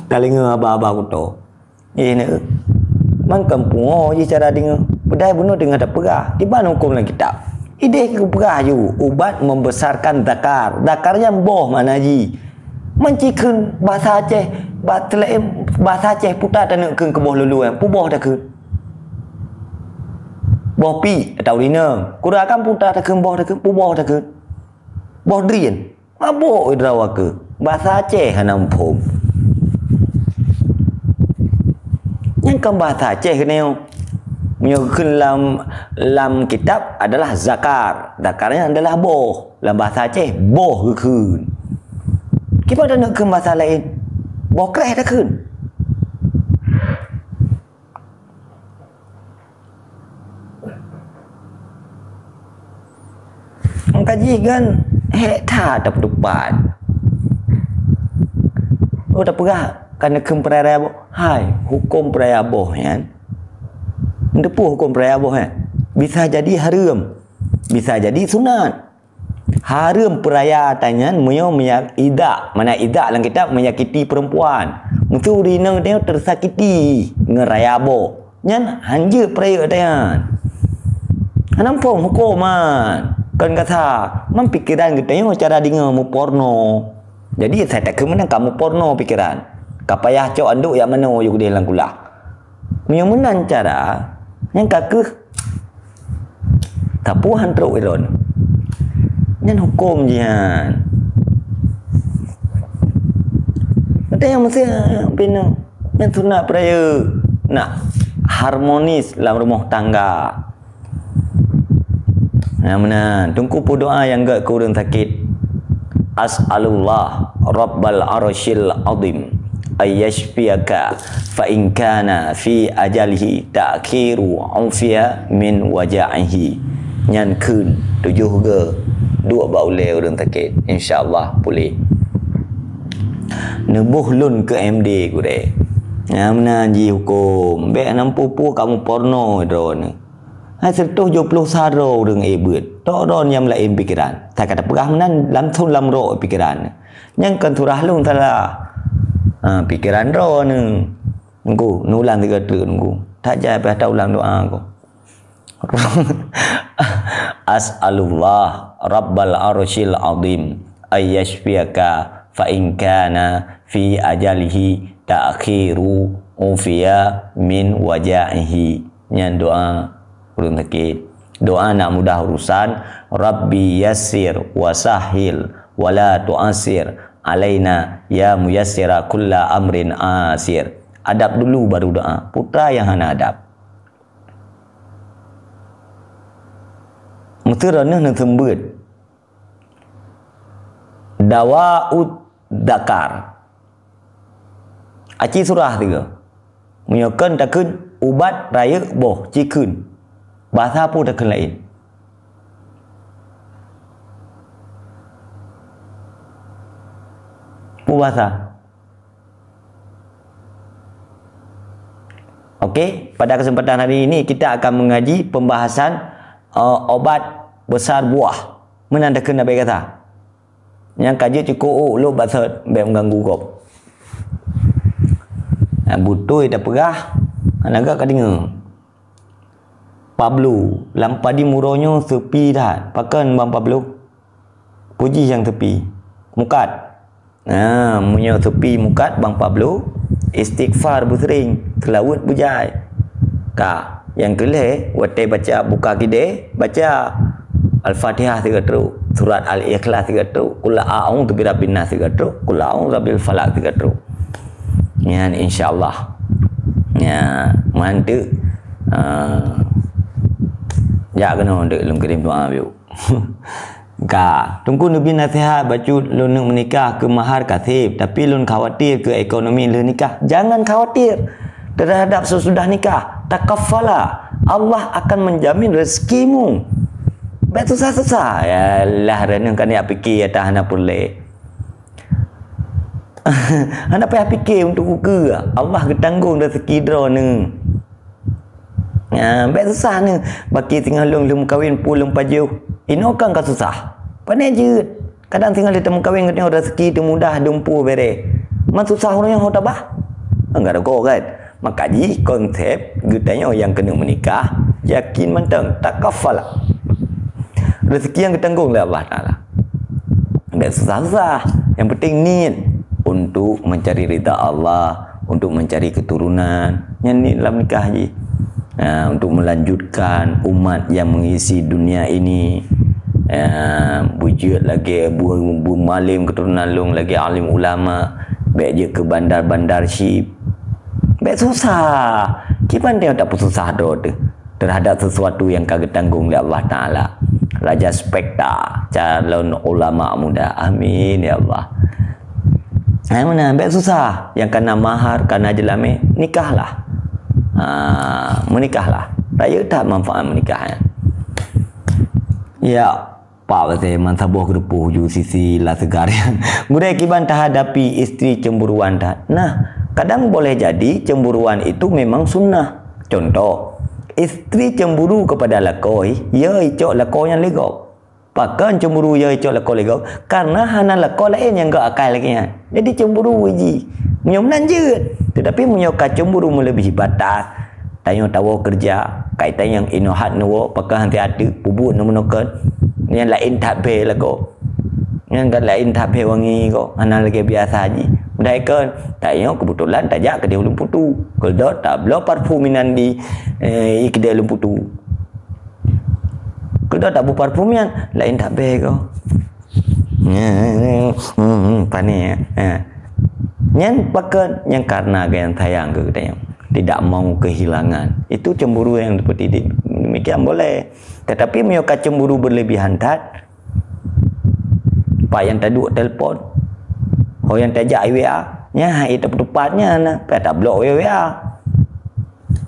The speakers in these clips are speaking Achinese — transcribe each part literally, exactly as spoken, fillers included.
Tadeungoe haba-haba kuto. Ih, neu. Man kan pungo jih cara deungoe. Padahai bunoe teungoh tapeugah. Kiban huköm lam kitab. Ideh keu peugah ju, ubat membesarkan zakar. Zakar nyan boh makna jih. Man ci kheun basa Aceh, ba-, teulaén basa Aceh puta taneuk kheun keu boh lolo nyan. Puboh takheun. Boh piek atau rineueng. Kura kan puta takheun boh takheun, puboh takheun. Boh drien. Mabök droe keu basa Aceh hana muphom. Nyan kan basa Aceh keunoe. Meunyoe kheun lam, lam kitab adalah zakar. Zakar nyan adalah boh. Lam basa Aceh, boh geukheun. Kiban taneuk kheun basa laén? Boh kréh takheun. Maka jih kan hék that tapeuteupat. Oh, tapeugah kan kheun peuraya boh. Hai, huköm peuraya boh nyan. Teupeue huköm peuraya boh nyan? Bisa jadi hareuem, bisa jadi sunat. Hareuem peuraya ata nyan meunyoe meuya-, idza, makna idza lam kitab menyakiti perempuan. Meuseu ureueng inong tanyoe tersakiti ngon raya boh. Nyan hanjeuet peuraya ata nyan. Hana muphom huköm man. Kon gata, man pikeran geutanyoe cara deungoe meuporno. Jadi, asai takheun meunan ka meuporno pikeran. Ka payah cok anduk jak manoe ju keudeh lam kulah. Meunyoe meunan cara, nyan ka kheueh tapuhan trok droeneuh. Nyan huköm jih nyan. Ada nyang meusiab pineuk. Nyan sunat peuraya. Nak harmonis lam rumoh tangga. Nah, meunan. Teungku peudoa nyang gèt keu ureueng sakét. As'alullah Rabbal Arsyil Azim ayyashfiyaka fa in kana fi ajalihi ta'khiru ufiya min waja'ihi. Nyan kheun tujoh go duek bak ulèe ureueng sakét. Insya Allah puléh. Neuboh lôn keu M D gurèe. Nyang meunan jih huköm. Bèk na peue-peue kamoe porno droeneuh. Hai sireutôh jôh ploh sa droe ureueng ék beuet. Tok droe nyang laén pikeran. That ka tapeugah meunan lam thôn lam rok pikeran. Nyan kon surah lôn salah. Ha, pikeran droeneuh. Teungku, neulang tiga treuk teungku. That jai payah taulang doa ko. As'alullah Rabbal Arsyil Azim ayyashfiyaka fa in kana fi ajalihi ta'khiru ufiya min waja'ihi. Nyan doa ureueng sakét. Doa nak mudah urusan, Rabbi yassir wa sahhil wa la tu'assir alaina ya muyassira kulla amrin asir. Adab dulu baru doa. Peue nyang hana adab. Meuseu droeneuh neuseumeubeuet. Dawaud dakar. Aci surah tiga. Meunyoe kon takheun ubat rayeuk boh cikheun. Bahasa peue takheun laén? Peue bahasa? Oke, pada kesempatan hari ini kita akan mengaji pembahasan, eh, obat besar buah. Meunan takheun Nabi kata. Nyang ka jeuet cukôp ôk lôb basot, bèk meuganggu gob. Nah, beutôi tapeugah, hana gak ka deungö. Pablo, lam padum uroe nyoe seupi that. Pakon Bang Pablo? Peue jih nyang seupi? Mukat. Nah, meunyoe seupi mukat Bang Pablo, istighfar beuseuring, seulaweuet beujai. Ka, nyang keu lhèe, watèe baca buka kidée, baca Al-Fatihah sigoe trok, surat Al-Ikhlas sigoe trok, Qul a'udzu birabbin nas sigoe trok, Qul a'udzu birabbil falaq sigoe trok. Nyan insya Allah. Nya, manteuek, ah, jak keunoe dek lôn kirém doa biôk. Ka, Teungku neubi naseuhat bacut lôn neuk meunikah keu mahar ka sép, tapi lôn khawatir keu ekonomi lheueh nikah. Jangan khawatir terhadap sesudah nikah. Takaffala, Allah akan menjamin rezekimu. Bèk susah-susah. Yalah, renung ka neujak pike ata hana peureulèe. Hana payah pike untuk ukeue. Allah geutanggong rezeki droeneuh. Nya, bèk susah neuh. Baki singoh lôn lheueh meukawen peue lôn pajoh. Inoe kan ka susah. Pane jeuet. Kadang singoh lheueh tameukawen geutanyoe rezeki teumudah dumpeue bèrèh. Man susah uroe nyoe ho tabah. Enggak ada goret. Maka jih konsep geutanyoe nyang keuneuk meunikah, yakin mantong, takafala. Rezeki nyang geutanggong lé Allah Taala. Enggak susah-susah. Yang penting niat untuk mencari ridha Allah, untuk mencari keturunan. Nyan niat lam nikah jih. Ha, untuk melanjutkan umat yang mengisi dunia ini. Ha, beujeuet lagée bu-, bu-, malem keturunan lôn, lagée alim ulama. Bék jeuet keu bandar-bandar syib. Bék susah. Kiban dia tak peususah droe teuh terhadap sesuatu yang ka geutanggong lé Allah Taala. Raja Spekta, calon ulama muda. Amin ya Allah. Hai mana, bék susah. Yang kana mahar, kana jeulamé, nikahlah. Ha, meunikahlah. Rayeuk that manfaat meunikah nyan. Ya. Pak Wate man saboh geureupoh ju sisi la seugar. Gurée kiban tahadapi istri cemburuan that. Nah, kadang boleh jadi cemburuan itu memang sunnah. Contoh, istri cemburu kepada lakoe, ya icok lakoe nyang lé gob. Pakon cemburu ya icok lakoe lé gob? Karena hana lakoe laén nyang gak akai lagée nyan. Jadi cemburu jih. Meunyoe meunan jeuet. Tetapi meunyoe ka cemburu meuleubih batas, tanyoe tawoe keureuja, kai tanyong inoe hat neuwoe, pakon han siat teuk, pubuet neumeunoe kon. Nyan laén that bhée lagoe. Nyan kan laén that bhée wangi ko, hana lagée biasa jih. Mudah ikon, tanyoe keubeutulan tajak keudeh ulôn putu. Keudeh tabloe parfum inan di, eh, i keudeh ulôn putu. Keudeh tabu parfum nyan, laén that bhée ko. Hmm, hmm, hmm, pané, eh. Ha. Nyan pakon, nyan karena gaya sayang keu geutanyoe. Tidak mau kehilangan. Itu cemburu yang seperti di-, demikian boleh. Tetapi meunyoe ka cemburu berlebihan that, pak nyang taduek telepon, ho nyang tajak i W A, nyan hai tapeutupat nyan, payah tablok W A.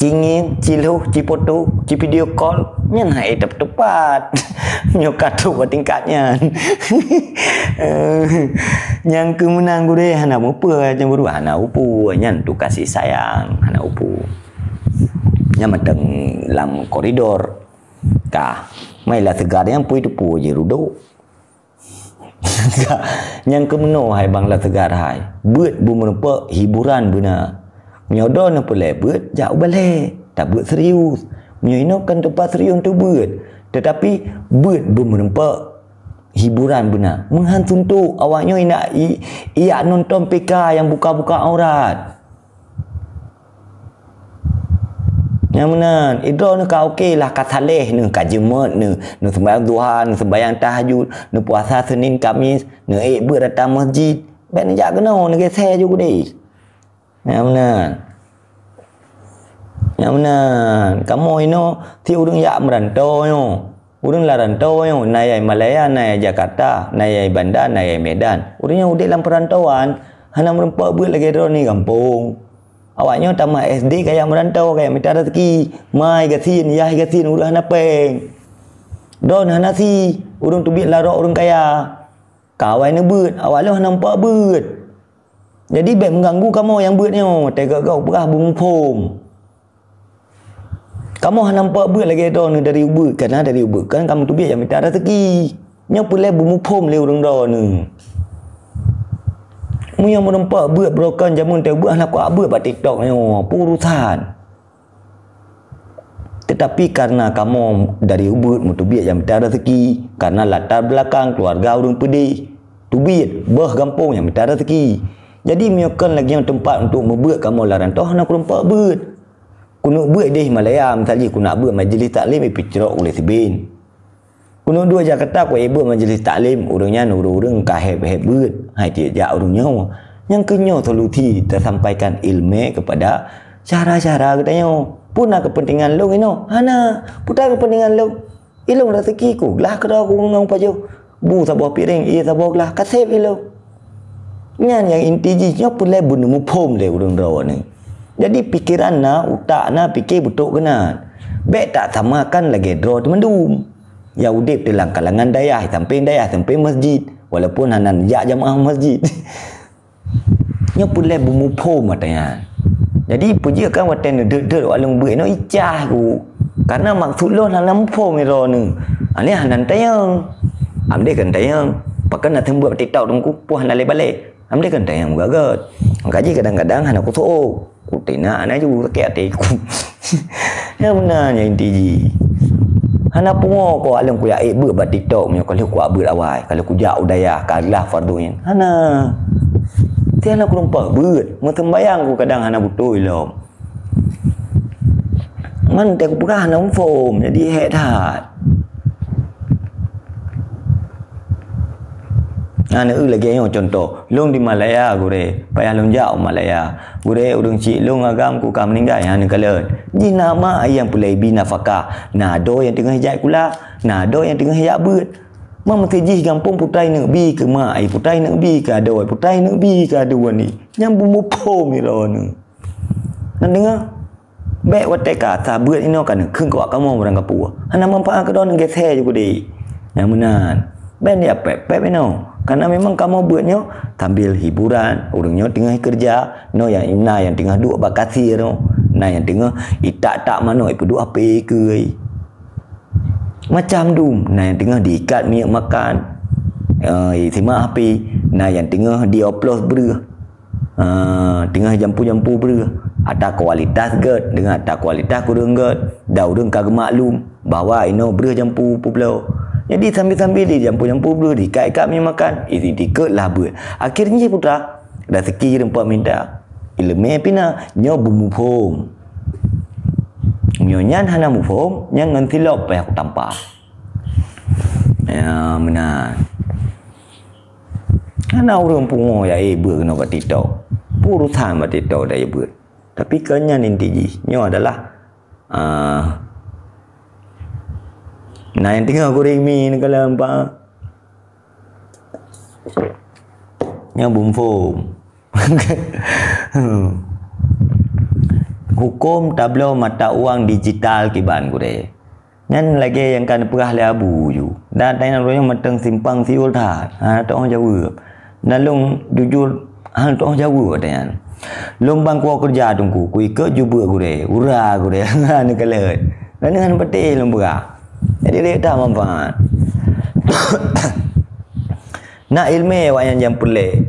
Cingin, cilhoh, cipoto, civideo call, nyan hai tapeutupat. Nyoe ka trok bak tingkat nyan. Nyang keumeunang gurée hana mupeue cemburu, hana upu, nyan tu kasih sayang, hana upu. Nyan mantong lam koridor. Ka, mai la seugar nyan pui teupue jih rudok. Nyang keumeunoe hai bang la seugar hai, beuet beumeureumpok hiburan beuna. Meunyoe droeneuh peureulée beuet, jak u balée, tabeuet serius. Meunyoe inoe kan teumpat serius teuh beuet, tetapi beuet beumeureumpok hiburan beuna. Meuhan suntok awaknyoe indak i-, ijak nonton P K nyang buka-buka aurat. Nyang meunan, idroeneuh ka oke lah, ka saleh neuh, ka jeuet neuh, neuseumbahyang duha, neuseumbahyang tahajud, neupuasa Senin Kamis, neuék beuet datang masjid. Bék neujak keunoe, neugeuséh ju keudeh. Nyang meunan. Nyang meunan, kamoe inoe si ureuëng jak meuranto nyoe. Ureuëng lam rantô nyoe, na nyang i Malaya, na nyang i Jakarta, na nyang i Banda, na nyang i Medan. Ureuëng nyoe udeb lam peurantauan, hana meureumpok beuet lagée droeneuh gampông. Awaknyoe tamah S D kajak meurantô, kajak mita raseuki. Ma i gasien, yah i gasien, ureuëng hana péng. Droeneuh hana sie, ureuëng teubiet lam rok ureuëng kaya. Ka awai neubeuet, awak lôn hana meureumpok beuet. Jadi bék meuganggu kamoe nyang beuet nyoe, teuga-ga peugah beumuphom. Kamoe hana meureumpok beuet lagée droeneuh dari ubeuet, kana dari ubeuet kan kamoe teubiet nyang mita raseuki. Nyoe peureulée beumuphom lé ureuëng droeneuh. Meunyoe meureumpok beuet broken jameun teuh beuet hana kuat beuet bak TikTok nyoe, peue urusan. Tetapi karena kamoe dari ubeuet meuteubiet nyang mita raseuki, karena latar belakang keuluwarga ureuëng peudeh, teubiet beuh gampông nyang mita raseuki. Jadi meunyoe kon lagée nyoe teumpat untuk meubeuet kamoe lam rantô hana kurumpok beuet. Keuneuk beuet deh Malaya, misalnya keuneuk beuet majlis taklim, ipeucrok ulée siben. Keuneuk duek Jakarta, keu ibu majlis taklim, ureuëng nyan ureuëng-ureuëng ka héb-héb beuet, hai tieb jak ureuëng nyoe. Nyang keu nyoe solusi tasampaikan iéleumé keupada syedara-syedara geutanyoe. Peue na keupeuntengan lôn inoe? Hana. Peue ta keupeuntengan lôn? Ilôn raseuki ku, glah keudroe ku ngon pajoh. Bu saboh piréng, ié saboh glah, ka séb ilôn. Nyan nyang inti jih, nyoe peureulée beuneumuphom lé ureuëng droeneuh. Jadi pikeran na, utak na, pike beutok keunan. Bék tasamakan lagée droe teumandum. Ya udeb teuh lam kalangan dayah, sampéng dayah, sampéng masjid, walaupun hana jak jamaah masjid. Nyoe peureulée beumuphom watée nyan. Jadi peujeuet kan watée neudeuet-deuet wak lôn beuet nyoe icah ku. Karena maksud lôn hana muphom droeneuh. Aneh hana tanyong. Amdeh kan tanyong. Pakon na teumbeuet TikTok teungku, poh hana lé balée. Amdeh kan tanyong gagét. Maka jih kadang-kadang hana kuseuôt. Kutina na ju sakét até ku. Nyang meunan nyang inti jih. Hana pungo ko aleueng kuyak ék beuet bak TikTok meunyoe ka lheueh kuyak beuet awai, ka lheueh kujak u dayah ka lheueh fardhu ain. Hana. Tiang na kureumpah beuet, meuseumbayang ku kadang hana beutôi lom. Man teupeugah hana muphom, jadi hék that. Aneuk lagée nyoe contoh, lôn di Malaya gurée, payah lôn jak u Malaya. Gurée ureuëng chik lôn agam ku ka meuninggai, hana kalon. Jih na mak nyang pulai bi nafakah, na adoe nyang teungoh jak sikula, na adoe nyang teungoh jak beuet. Mak meusti jih gampông putai neuk bi keu mak, putai neuk bi keu adoe, putai neuk bi keu adoe ni. Nyang beumuphom droeneuh. Na deungoe? Bék watée ka sabeuet inoe ka neukheun keu awak kamoe ureuëng kapeue. Hana manfaat keudroe neugeuséh ju keudeh. Nyang meunan. Bék ya pép-pép inoe. Karena memang kamoe beuet nyoe sambil hiburan, ureuëng nyoe teungoh keureuja, noe nyang na nyang teungoh duek bak kasir nyoe, na nyang teungoh itak-tak manok ipeuduek H P keue. Macam dum, na nyang teungoh diikat minyeuk makan, eh, simak H P, na nyang teungoh dioplos breueh. Ah, teungoh jampu-jampu breueh. Ata kualitas gét, deungon ata kualitas kureueng gét. Dan ureuëng ka geumaklum bahwa inoe breueh jampu peubloe. Jadi sambil-sambil di jampu-jampu breueh, diikat-ikat minyeuk makan, isi tikot lah beuet. Akhirnya putra, rezeki reumpat minta. Ileumé pina, nyoe beumuphom. Nyoe nyan hana muphom, nyan ngon silop payah kutampa. Ya, meunan. Hana ureuëng pungo ya ék beuet keunoe bak TikTok. Peue urusan bak TikTok dah ya beuet. Tapi keu nyan inti jih, nyoe adalah, ah, na nyang teungoh goreng mi neukalon pa. Nyoe beumuphom. Huköm tabloe mata uang digital kiban gurée. Nyan lagée nyang ka neupeugah lé Abu ju. Dan tanyoe uroe nyoe mantong simpang siur that. Hana teuoh jaweueb. Dan lôn jujur hana teuoh jaweueb watée nyan. Lôn ban kuwoe keureuja teungku, kuikot ju beuet gurée, ura gurée, hana kalon. Dan hana patéh lôn peugah. Jadi lé that manfaat. Na iéleumé awaknyan nyang peureulée.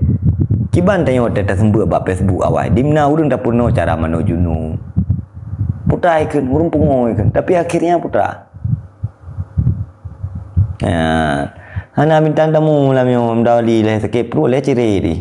Kiban tanyoe watée taseumeubeuet bak Facebook awai, dimna ureuëng tapeurunoe cara manoe junub. Putra ikheun, ureuëng pungo ikheun, tapi akhirnya putra. Ya, hana bintang tamu lam nyoe mendali lé sakét pruet lé ciré di.